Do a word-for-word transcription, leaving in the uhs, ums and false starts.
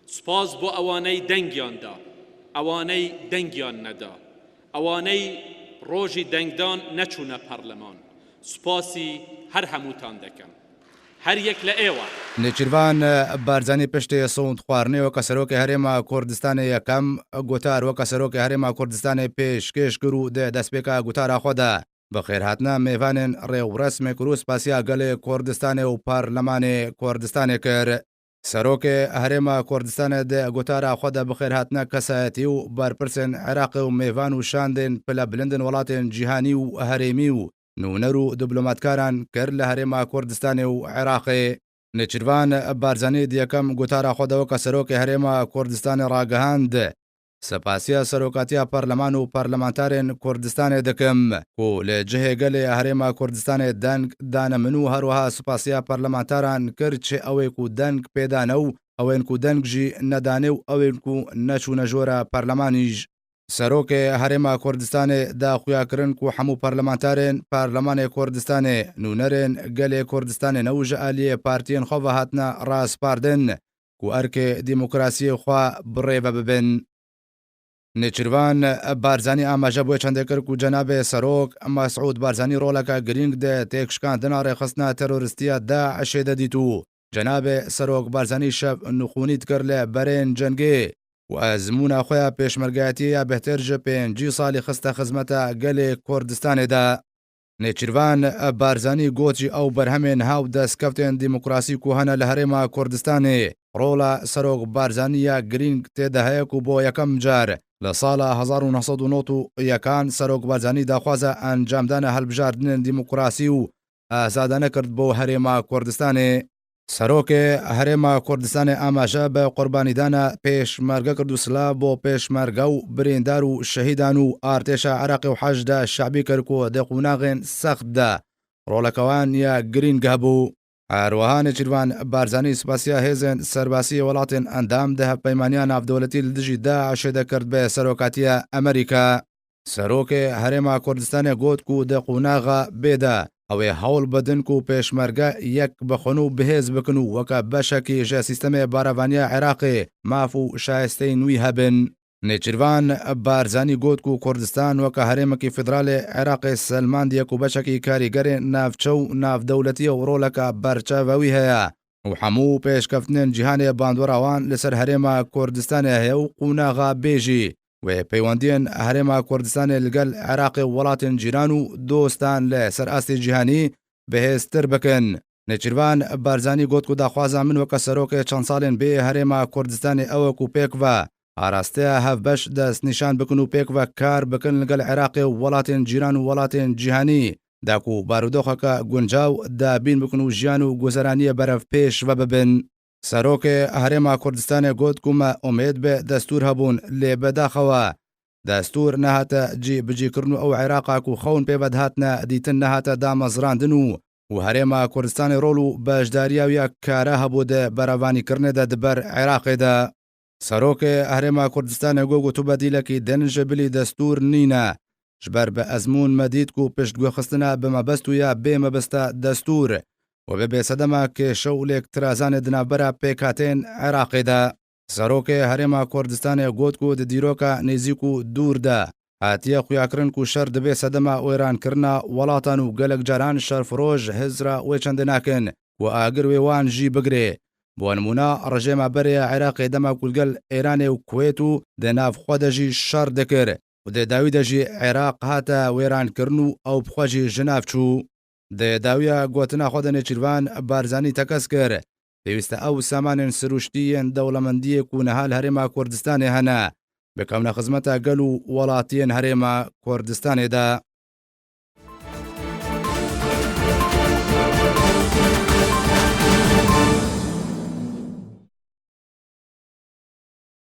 Spas bo ewaney dengiyan da, ewaney dengiyan neda, ewaney rojî dengdan neçûne parleman. Spasî her hemûtan dekem. Her yek le êwa. Nêçîrvan Barzanî piştê sond xwarinê weke Serokê Herêma Kurdistanê yekem, gotar weke Serokê Herêma Kurdistanê pêşkêş kir û di destpêka gotara xwe de bi xêrhatina mêvanên rêwresmê kir û spasiya gelê Kurdistanê û Parlemanê Kurdistanê kir. Serokê Herêma Kurdistanê di gotara xwe de bi xêrhatina kesayetî û berpirsên Iraqê û mêvan û şandên pilebilind in welatên cîhanî û herêmî û nûner û diplomatkaran kir li Herêma Kurdistanê û Iraqê. Nêçîrvan Barzanî di yekem gotara xwe de weke Serokê Herêma Kurdistanê ragihand, Sipasiya serokatiya parleman û parlamentarên Kurdistanê dikim ku li cihê gelê Herêma Kurdistanê deng dane min û herwiha sipasiya parlamentaran kir çi ew ê ku deng pê dane û ew ên ku deng jî nedanê û ew ên ku neçûne jora parlemanî jî. Serokê Herêma Kurdistanê da xuya kirin ku hemû parlamentarên Parlemanê Kurdistanê, nûnerên gelê Kurdistanê ne û ji aliyê partiyên xwe ve hatine raspardin ku erkê demokrasiyê xwe bi rê ve bibin. Nêçîrvan Barzanî amaje bi wê çendê kir ku Cenabê Serok Mesûd Barzanî roleke girîng di têkşikandina rêxistina terorîstî ya DAIŞê de dît û Cenabê Serok Barzanî şev nixûnî dikir li berên cengê û ezmûna xwe ya pêşmergeyatiyê ya bêhtir ji pêncî salî xiste xizmeta gelê Kurdistanê de. Nêçîrvan Barzanî got jî ew berhemên niha û destkeftên demokrasî ku hene li Herêma Kurdistanê, rola Serok Barzanî ya girîng tê de heye ku bo yekem car li sala hezar û neh sed û nod û yekan Serok Barzanî daxwaza encamdana hilbijardinên demokrasî û azadane kir bo Herêma Kurdistanê. Serokê Herêma Kurdistanê amaje bi qurbanîdana pêşmerge kir û silav bo pêşmerge û birîndar û şehîdan û artêşa Iraqê û Heşda Şebî kir ku di qonaxên sext de roleke wan ya girîng hebû. Her wiha Nêçîrvan Barzanî spasiya hêzên serbasî yê welatên endam di hevpeymaniya navdewletî li dijî DAIŞê de kir bi serokatiya Amerîka. Serokê Herêma Kurdistanê got ku di qonaxa bê de ew ê hewl bidin ku pêşmerge yek bixwin û bihêz bikin û weke beşekî ji sîstemê barevaniya Iraqê maf û şayisteyên wî hebin. Nêçîrvan Barzanî got ku Kurdistan weke herêmekî federalê Iraqê selmandiye ku beşekî karîgerê navçe û navdewletî ye û roleke berçavewî heye û hemû pêşkeftinên cîhanê bandora wan li ser Herêma Kurdistanê heye û qonaxa bê jî wê peywendiyên Herêma Kurdistanê li gel Iraqê û welatên cîran û dostan li ser astê cîhanî bihêztir bikin. Nêçîrvan Barzanî got ku daxwaza min weke serokê çend salên bê Herêma Kurdistanê ew e ku pêk ve arasteya hevbeş destnîşan bikin û pêk ve kar bikin li gel Iraqê û welatên cîran û welatên cîhanî, da ku barodoxeke guncaw dabîn bikin û jiyan û guzeraniyê berev pêş ve bibin. Serokê Herêma Kurdistanê got ku me umêd bi destûr hebûn, lê bedaxewa destûr nehate cîbicîkirin û ew Iraqa ku xewn pê ve dihatine dîtin nehate damezrandin û û Herêma Kurdistanê rol û beşdariya wî ya kare hebû di berevanîkirinê de di ber Iraqê de. Serokê Herêma Kurdistanê got ku tu bedîlekî din ji bilî destûr nîne. Ji ber bi ezmûn me dît ku piştguhexistina bi mebest û ya bê mebesta destûr û bibê sedema kêşe û lêktirazanê di navbera pêkhateyên Iraqê de. Serokê Herêma Kurdistanê got ku di dîroka nêzîk û dûr de hatiye xuyakirin ku şer dibe sedema wêrankirina welatan û gelek caran şerfiroj hizra wê çendê nakin ku agir wê wan jî bigirê. Bo nimûne, rejêma berê ya Iraqê dema ku li gel Êranê û Kuwêt û di nav xwe de jî şer dikir û di dawî de jî Iraq hate wêrankirin û ew bi xwe jî ji nav çû. Di dawiya gotina xwe de Nêçîrvan Barzanî tekez kir, pêwîst e ew samanên sirûştî yên dewlemendiyê ku niha li Herêma Kurdistanê hene, bikevne xizmeta gel û welatiyên Herêma Kurdistanê de.